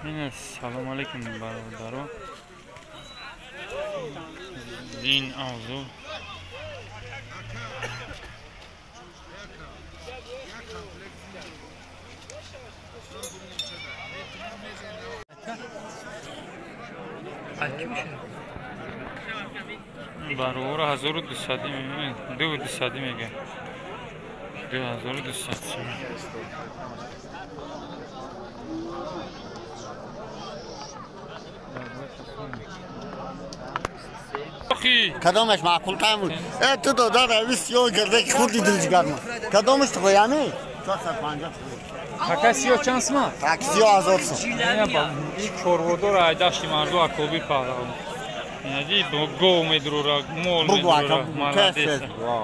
Салом алейкум бародаро. Дин авзу. Барора 1200 мегӯяд, 2200 мегӯяд. 2200 сомон. Кадомаш маъқул тамуд? Э ту додар ави сиё гирда ки хурди дилҷигарма. Кадомаш ту ями? 450. Така сиё чанд сма? Так сиё 1000 сом. Ин чорводор ай дашти марду акоби паҳлавон. Инади гов медурора, мол медурора, молодец.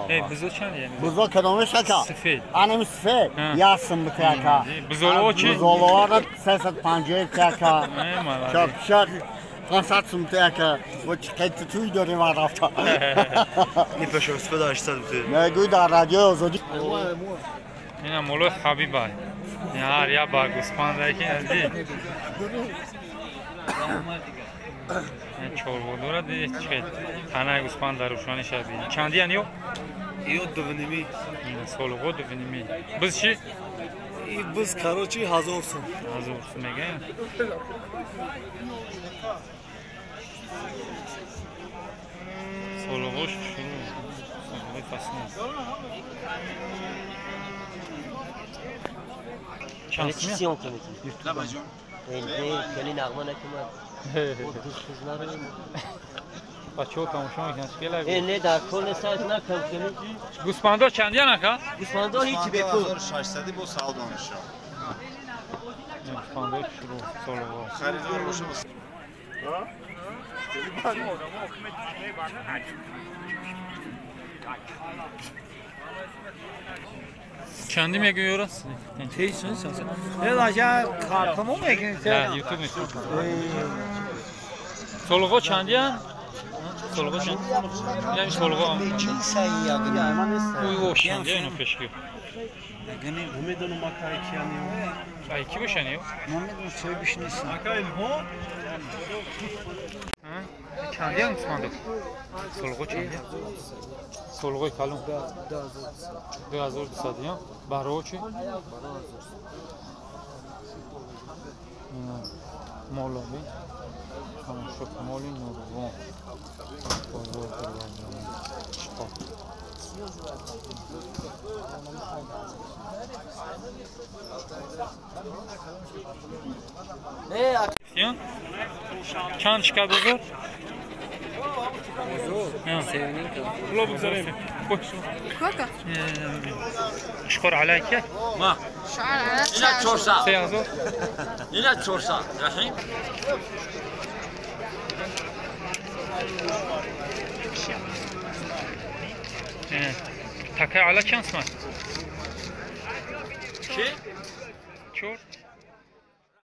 Э бузо чанд ями? Бузо кадомаш ака? Сифед. Анами сифед. Ясм бите ака. Бузоло чи? Бузолоро 350 ака. Чап 500 сум ака. Во чӣ қед туй дорем рафта. Непешо сфеда 800 бите. Мегӯй дар радиои Озодӣ. Ина молои Ҳабиба. Ҳар я ба гӯспанд ки ади. Чорводора диди чӣ қед танаи гӯспанд дар рӯшанӣ шаби. Чанди ян ё? Ё дувними. Солуғо дувними. Биз чӣ? И биз короче 1000 сум. 1000 сум мегӯянд. Солуғош шурӯъ. Солуғои фаслӣ. Чанд сум? Бачаҳо тамошо мекунанд. Чӣ келак? Не, дар кор нест, накам. Гӯспандо чандиян ака? Гӯспандо ҳеҷ бепул. 1600 бо савдо мешавад. Гӯспандо шурӯъ солуғо. Харидор бошад. Чанди мегӯӣ ёра? Не, ютуб мекунам. Солуғо чандиян? Солуғо чанд? Яъни солуғо. Уй ош чандия ино пешки. Ай ки бошан ё? Чандиян гӯспандо? Солуғо чандия? Солуғои калон? 2200 ё? Баҳроҳо чӣ? Молоби тамошо моли нурвон. Бозор Чиқо. Чанд шикар бозор? شكر عليك ما إلى 400 إلى 400 رحيم تكا على كم سمع؟ شور